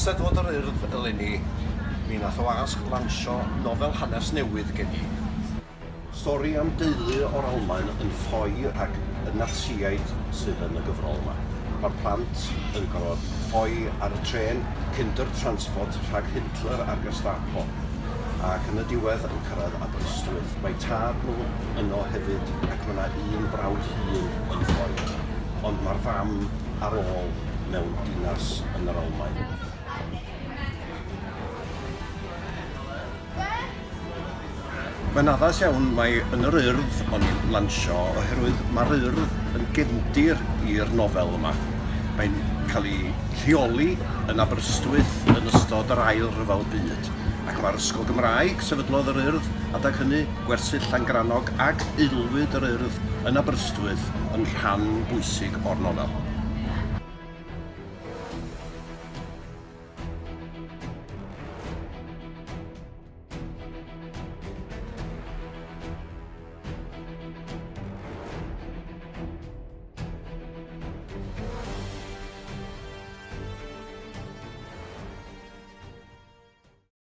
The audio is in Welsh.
Eisteddfod yr Urdd eleni, mi nath y wasg lansio nofel hanes newydd gen i. Stori am deulu o'r Almaen yn ffoi rhag y Natsïaid sydd yn y gyfrol yma. Mae'r plant yn gorfod ffoi ar y trên Kindertransport rhag Hitler a'r Gestapo, ac yn y diwedd yn cyrraedd Aberystwyth. Mae tad nhw yno hefyd ac mae 'na un brawd hŷn yn ffoi, ond mae'r fam ar ôl mewn dinas yn yr Almaen. Mae'n addas iawn mai yn yr Urdd o'n i'n lansio oherwydd mae'r Urdd yn gefndir i'r nofel yma. Mae'n cael ei lleoli yn Aberystwyth yn ystod yr Ail Ryfel Byd ac mae'r Ysgol Gymraeg sefydlodd yr Urdd adeg hynny, Gwersyll Llangrannog ac Aelwyd yr Urdd yn Aberystwyth yn rhan bwysig o'r nofel.